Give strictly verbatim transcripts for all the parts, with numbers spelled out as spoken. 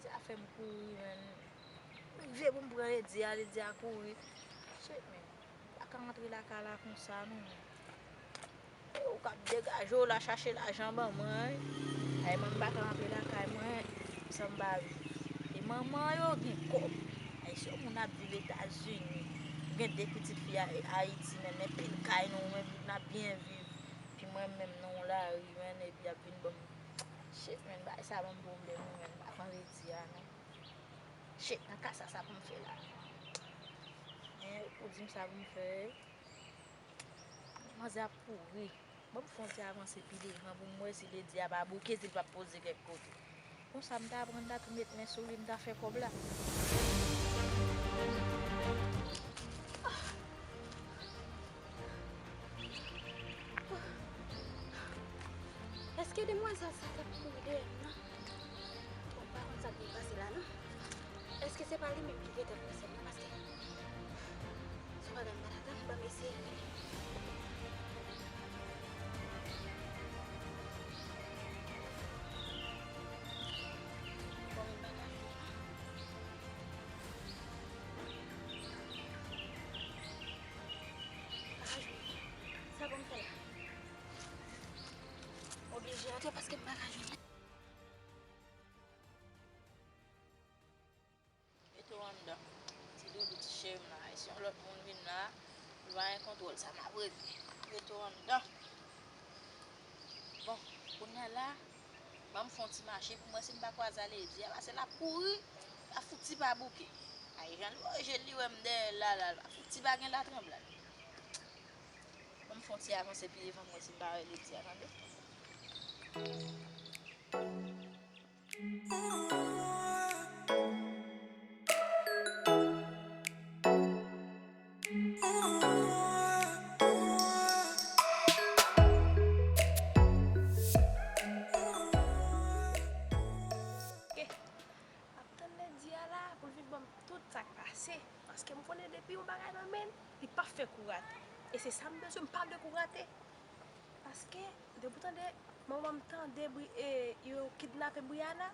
Sa fè m kouri, menn. M rive pou m pran Lady a, Lady a kouri. Shit, menn. M pa ka rantre lakay la konsa, non, menn. E ou k ap degaje w la chache lajan ban mwen, wi. Ay, mwen m pa ka rantre lakay mwen san m pa viv. E manman yo gen kòb. Ay, si yon moun ap viv Etazini, ou gen de pitit fi a-, Ayiti, menn, men pil kay nou, menn, n ap byen viv. Epi mwen menm nan yon lari, menn, epi y ap vin ban m. Shit, menn, bagay sa ban m pwoblèm, wi, menn, m pa pran Lady a, non. Shit, nan ka sa, sa pou m fè la? Hein, ou di m sa pou m fè? Manzè ap kouri. Ban m fè yon ti avanse pi devan pou m wè si Lady a pa bouke, si l p ap poze kèk kote. Konsa, m ta pran, m ta tou met men sou li, m ta fè kòb la. Èske demwazèl sa t ap kouri dèyè m nan? Bon, m pa konn sa k vin pase la, non. Èske se pa li menm ki gentan pran sèm nan? Paske se yon bagay m pa t atann, ban m eseye rele. Bon, m pa ka jwenn li. M pa ka jwenn li. Sa pou m fè la? Oblije antre paske m pa ka jwenn li. Mete w anndan. Ti doudou, ti cheri m nan. Si yon lòt moun vin la, li pa gen kontwòl sa m ap regle. Mete w anndan. Bon, kounye a la, ban m fè yon ti mache pou m wè si m pa kwaze a Lady a, paske l ap kouri, l ap fouti pa bouke. Ay, jan l voye je l, li wè m dèyè l la, la, l ap fouti pa gen latranblad. Ban m fè yon ti avanse pi devan m wè si m pa wè Lady a, tande. Ok. M ap tann Lady a la pou l vin ban m tout sa k pase. Paske m konnen depi yon bagay nan men l, li p ap fè kou rate. E se sa m bezwen, m pa vle kou rate. Paske, depi w tande, manman m tande Bri-, e, yo kidnape Briana,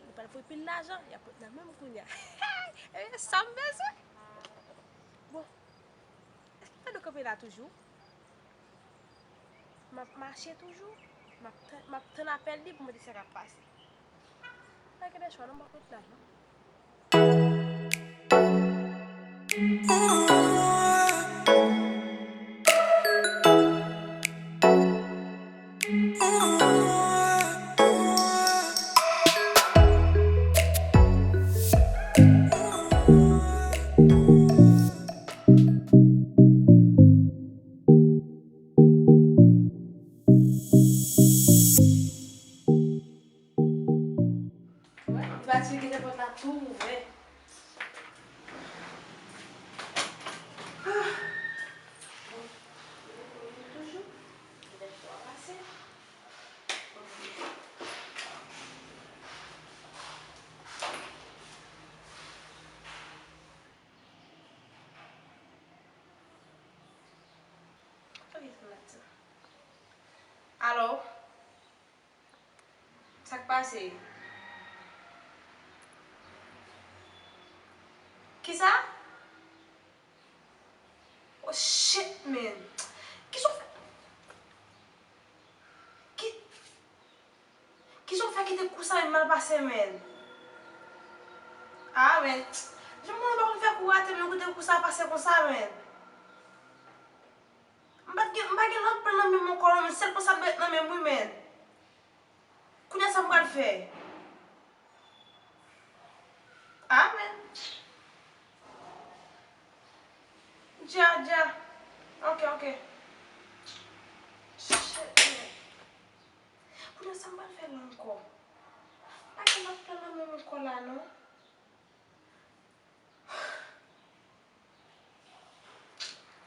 li pral voye pil lajan, y ap met nan men m kounye a. E se sa m bezwen. Bon, èske m ta dwe kanpe la toujou? M ap mache toujou, m ap tann, m ap tann apèl li pou m wè sa k ap pase. Pa gen de chwa non, m p ap ret la non. Wè, li pa di l gentan pòt la tou ouvè. Ah. Bon, li toujou. Gentan fè pase. Alo? Sa k pase? Kisa? Oh shit, man. Kisa w fè? Ki, kisa w fè kite kou sa menm mal pase, man? Ah, man. Jan mwen pa konn fè kou rate, men kote kou sa pase konsa, man. M pa t gen, m pa gen lòt plan nan menm ankò non, men sèl plan sa dwe ret nan menm wi, man. Kounye a sa m pral fè? Amen. Dja, dja. Ok, ok. Shit, man. Kounye a sa m pral fè la ankò? Pa gen lòt plan nan menm ankò la non.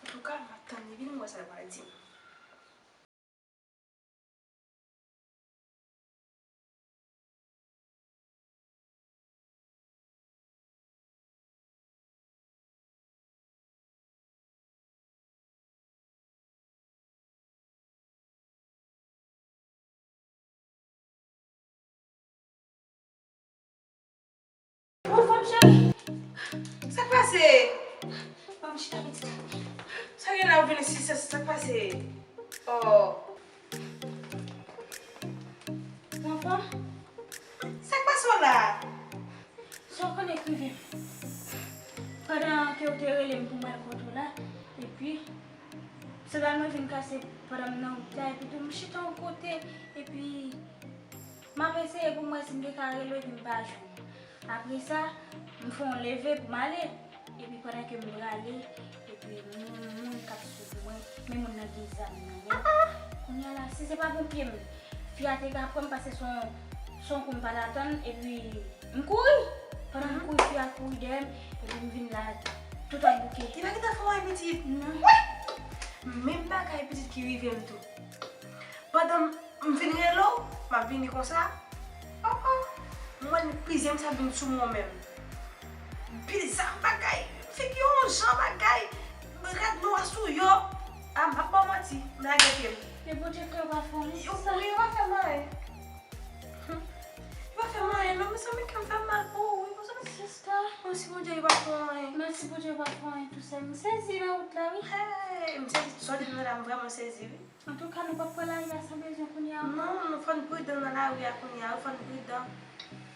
Antouka, m ap tann li vini, m wè sa l pral di m. Sa k pase? Ban m chita pitit. Sa gen la ou vin isit, sa, sa k pase? Oh. Ou anfòm? Sa k pase w la? Sa w konnen k rive m. Pandan ke w te rele m pou m al kote w la, epi, se la mwen vin kase pandan m nan wout la, epi tou m chita yon kote, epi m ap eseye pou m wè si m te ka rele w, epi m pa jwenn. Apre sa, m fè yon leve pou m ale. Epi pandan ke m prale, epi moun, moun k ap swiv mwen, men moun nan gen zam nan men. Kounye a la, si se pa pou pye m, fi a te ka pran m, paske se yon, se yon kou m pa t atann, epi m kouri. Pandan m kouri, fi a kouri dèyè m, epi m vin la, tout an bouke. Li pa gentan fè w anyen pitit? Non. Wi! Menm bagay pitit ki rive m tou. Pandan m vin rele w, m ap vini konsa. Oh, oh. M wè l plizyè m sa vin sou mwen menm. Pil zam bagay, figi yon jan bagay, rad nwa sou yo. A, m ap ba w manti, m lage pye m. E Bondye fè w pa fè anyen, sista. Wi, w pa fè m anyen. Hm. W pa fè m anyen, non, mezanmi, kè m fè m mal pou ou, wi, mezanmi. Sista. Mèsi Bondye, w pa fè m anyen. Mèsi Bondye, w pa fè m anyen, tou sèl. M sezi nan wout la, wi. Hey, m sezi, sòti nan la, m vrèman sezi, wi. Antouka, nou p ap pran lari a san bezwen kounye a ankò. Non, nou fò n pridan nan lari a kounye a, wi, fò n pridan.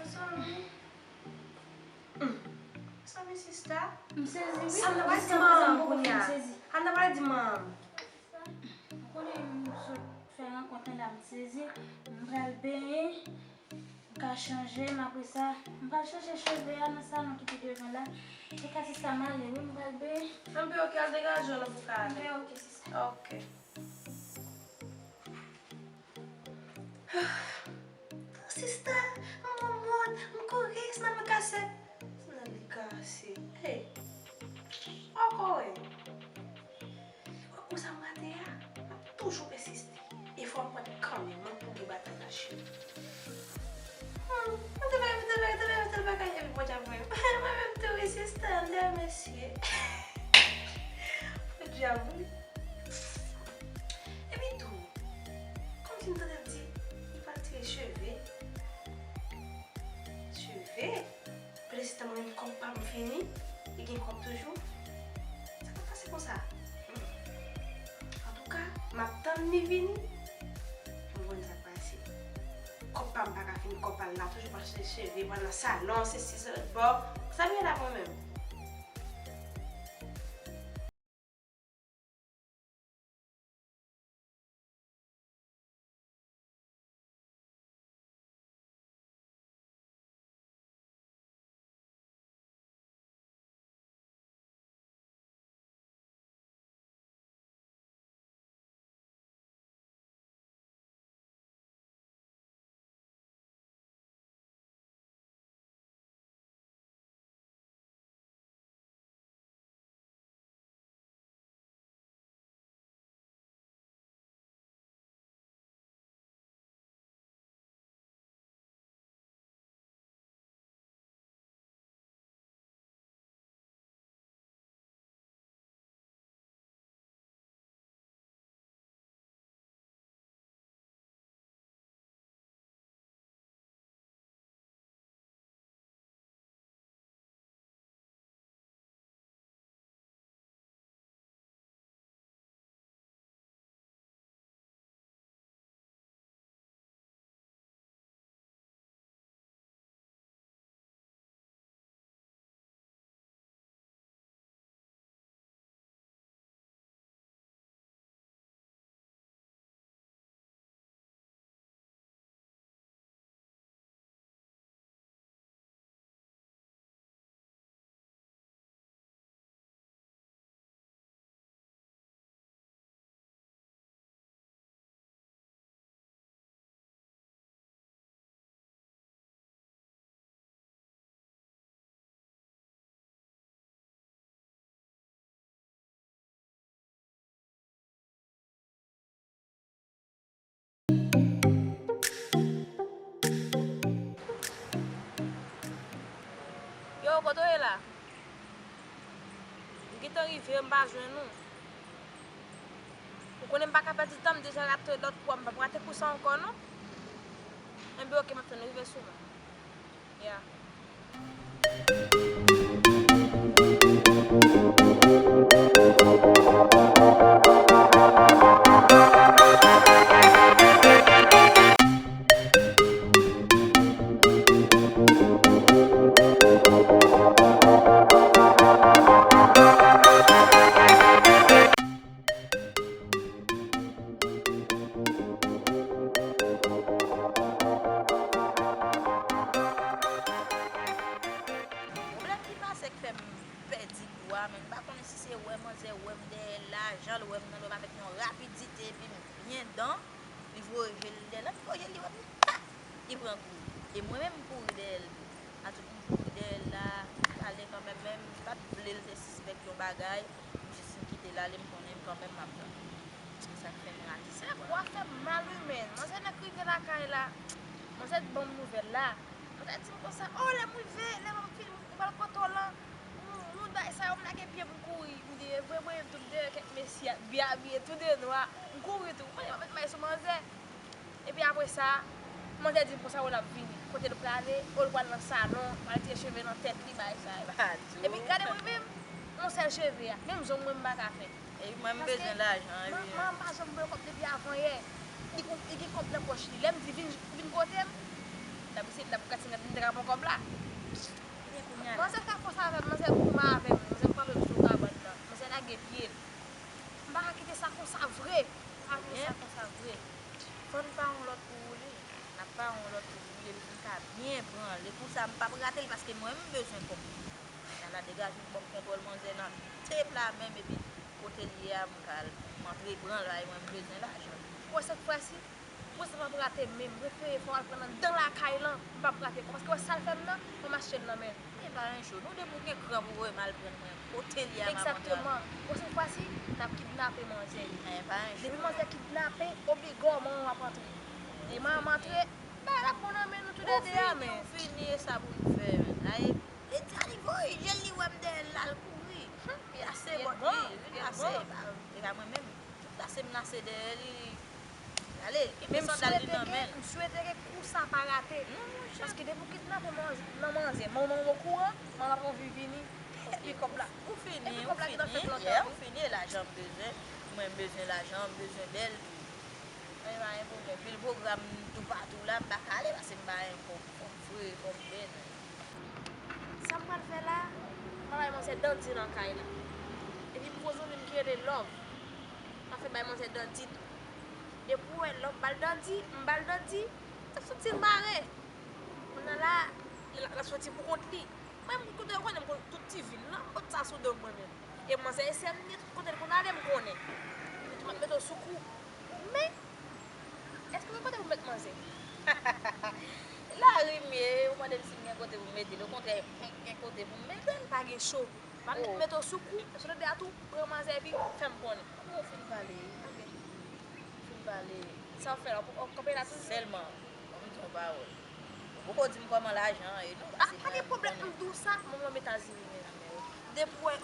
Mezanmi. Hmm. Mezanmi, sista. M sezi, wi. Sa m ta pral di manman m kounye a? Sa m ta pral di manman m? Ou konnen m sot fè rankont lan la, m sezi. M pral benyen. M ka chanje m apre sa. M pral chanje cheve a nan salon ki pi devan la. E ka sista m ale, wi, m pral benyen. Anben, oke, al degaje w non pou w ka ale. Anben, oke, sista. Oke. Sista, m wont, m kouri, se nan mwen kase. Se nan li kase. Hey. Ankò, wi. Ou sa m rate a, m ap toujou pèsiste. E fò m pran kanmenm, m ap pou gen batay la, cheri. Hmm, m te fè, m te fè, m te fè, m te fè bagay, epi Bondye ap voye m. Mwen menm tou, wi, sista, m te remèsye. Bondye ap voye. Epi tou, kòmsi m tande l di, li pral tire cheve. Cheve? Plis tan mwen menm kòb pa m fini, li gen kòb toujou. Sa k ap pase konsa? Hmm. Antouka, m ap tann li vini pou m konn sa k pase. Kòb pa m pa ka fini, kòb pa l la toujou, pral chanje cheve, pral nan salon, sesi, sa, lòt bò. Sa m ye la mwen menm? Yo, kote w ye la? M gentan rive, m pa jwenn ou. Ou konnen m pa ka pèdi tan, m deja rate lòt fwa, m p ap rate kou sa ankò non. Enben, oke, m ap tann ou rive sou mwen. Ya. Pwoblèm ki pase k fè m pèdi gou a, men m pa konnen si se wè manzè wè m dèyè l la, jan l wè m nan, l wè m avèk yon rapidite, epi m byen dan, li voye je l dèyè l, li voye je l, li wè m, pa! Li pran kouri. E mwen menm, m kouri dèyè l. Atout m kouri dèyè l la, m t ale kanmenm, men m pa t vle l te sispèk yon bagay, m jis m kite l ale, m konnen kanmenm m ap pran. Se sa k fè m rate. Se kou a fè m mal, wi, men. Manzè nèk rive lakay la. Manzè t ban m nouvèl la. Manzè di m konsa, o, lè m rive, lè m fin, m pral kote w lan. M, m bay sa yo, m lage pye m kouri. M di, e vre, mwen menm tou, m te wè kèk mesye ap byen abiye tou de nwa. M kouri tou. Mwen, mwen met may sou manzè. Epi apre sa, manzè di m konsa, o, l ap vini. Kote l prale, o, l pral nan salon, pral tire cheve nan tèt li, bagay sa yo. Epi gade mwen menm, yon sèl cheve a. Menm zong mwen, m pa ka fè. Epi mwen, m bezwen lajan, epi. Manman m pa janm voye kòb depi avan yè. Li gon, li gen kòb nan pòch li. Lè m di vin, vin kote m, l ap eseye, l ap gad si m te ka pran kòb la. Ebyen, kounye a la. Manzè fè fòs avè m, manzè goumen avè m, manzè kanpe m sou kabann nan, manzè lage pye l. M pa ka kite sa konsa vre. M pa ka kite sa konsa vre. Fò n pa yon lòt pou woule. N ap pa yon lòt pou woule, pou m ka byen pran l. E konsa, m p ap rate l, paske mwen, m bezwen kòb. Ala degaje m ban m kontwòl manzè nan tep la menm, epi kote l ye a, m ka al, m antre pran l, ay, mwen, m bezwen lajan. Wè, sèt fwa si, wè, sa p ap rate menm. M prefere fò m al pran l anndan lakay lan, m p ap rate ankò. Paske wè sa l fè m nan, fò m achte l nan men l. E pa yon cho. Nou depi w gen kran pou voye m al pran mwen kote l ye a, m ap antre. Egzakteman. Pwochèn fwa si, n ap kidnape manzè. E pa yon cho. Depi manzè kidnape, obligòman w ap antre. E m ap antre, bagay la bon nan men nou tou de de a, men. Ou fini, ou fini, e sa pou n fè, men. Ay, e di a li voye je l, li wè m dèyè l, l al kouri. Li lase bòt li, li lase, e pa, e pa mwen menm. Lase m lase dèyè li, li ale, li kenbe sandal li nan men l. Men m swete ke, m swete ke kou sa pa rate. Non, monchè. Paske depi w kidnape manzè, nan manzè, manman w okouran, manman w ap anvi vini. Epi kòb la, ou fini, epi kòb la gentan fèk lontan, wi. Ou fini, e lajan m bezwen. Mwen, m bezwen lajan, m bezwen bèl tou. Mwen pa gen pwoblèm. Vil pwogram toupatou la, m pa ka ale, paske m pa gen kòb. Fò m fre, fò m bèl. Sa m pral fè la, m pral bay manzè dandi nan kay la. Epi m gon zanmi m ki rele Love. M ap fè bay manzè dandi tou. Depi w wè Love ba l dandi, m ba l dandi, l ap santi l mare. Kounye a la, l ap soti pou kont li. Mwen, m kote yo konnen m konn tout ti vil lan, m pot sa sou do m mwen menm. E manzè e sè m ye, tout kote l konn ale, m konnen. Epi tou, m ap mete w sou kou. Men, èske w gen kote pou m met manzè? Lari m ye, ou mande m si m gen kote pou m mete l. Okontrè, m gen kote pou m mete l. Pa gen cho. M ap mete w sou kou, sou lòt bò a tou, pran manzè epi fè m konnen. Ou fin pale. Ok. Ou fin pale. Sa w fè la, w kanpe la toujou? Sèlman, ban m di yon pawòl. Ou poko di m kòman lajan an ye, non, paske pa gen pwoblèm, m di w sa, manman m Etazini, men. Depi w wè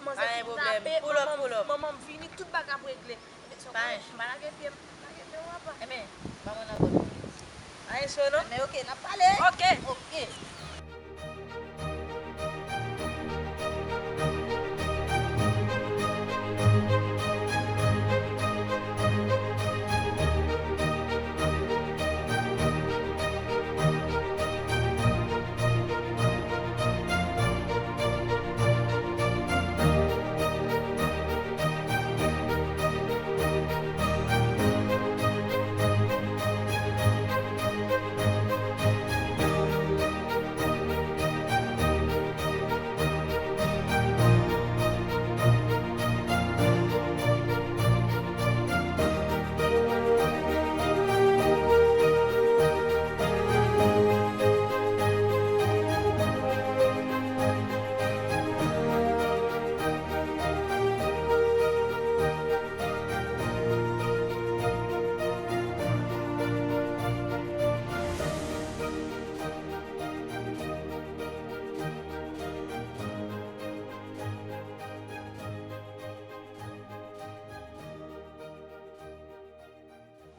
manzè kidnape, manman m, manman m vini, tout bagay ap regle. Pa gen cho. M pa lage pye m, m pa lage pye m, papa. Enben, ban mwen nan kòd. Pa gen cho, non? Enben, ok, n ap pale. Ok. Ok.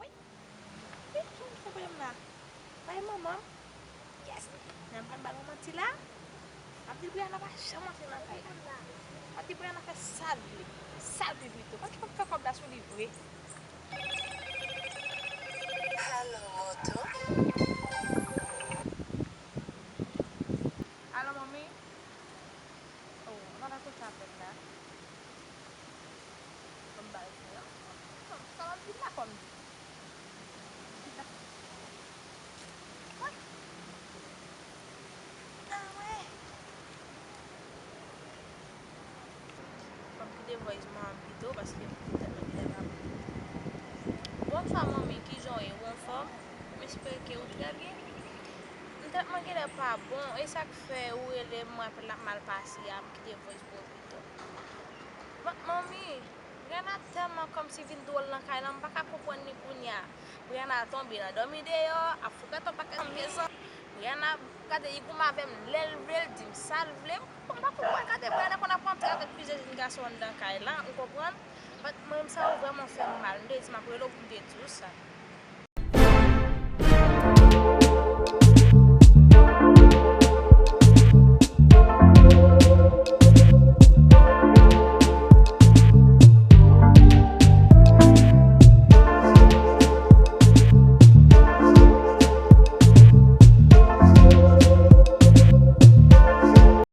Wi. Wi, ki moun ki fè pwoblèm la? Pa e manman m? Yes! Men m pral ba l yon manti la. M ap di Brianna pa janm antre nan kay la. M ap di Brianna fè sa l vle. Sa l vle pito. Paske m ap fè kòb la sou li vre. Alo, Moto. Kite voice mwen pito, paske m tèlman genlè pa bon. Bonswa manmi, kijan w ye? Ou anfòm? M espere ke ou trè byen. M tèlman genlè pa bon, e sa k fè ou rele m, m rapèl l ap mal pase a, m kite voice pou ou pito. Bon, manmi, Brianna tèlman kòmsi vin dwòl nan kay la, m pa ka konprann li kounye a. Brianna tonbe nan dòmi deyò, ap frekante yon pakèt mezanmi. Brianna gade li goumen avè m, lè l vle l di m sa l vle. Bon, m pa konprann, gade Brianna konn ap rantre avèk plizyè jèn gason anndan kay la, ou konprann? But mwen menm sa yo vrèman fè m mal, m te di m ap rele w pou m te di w sa.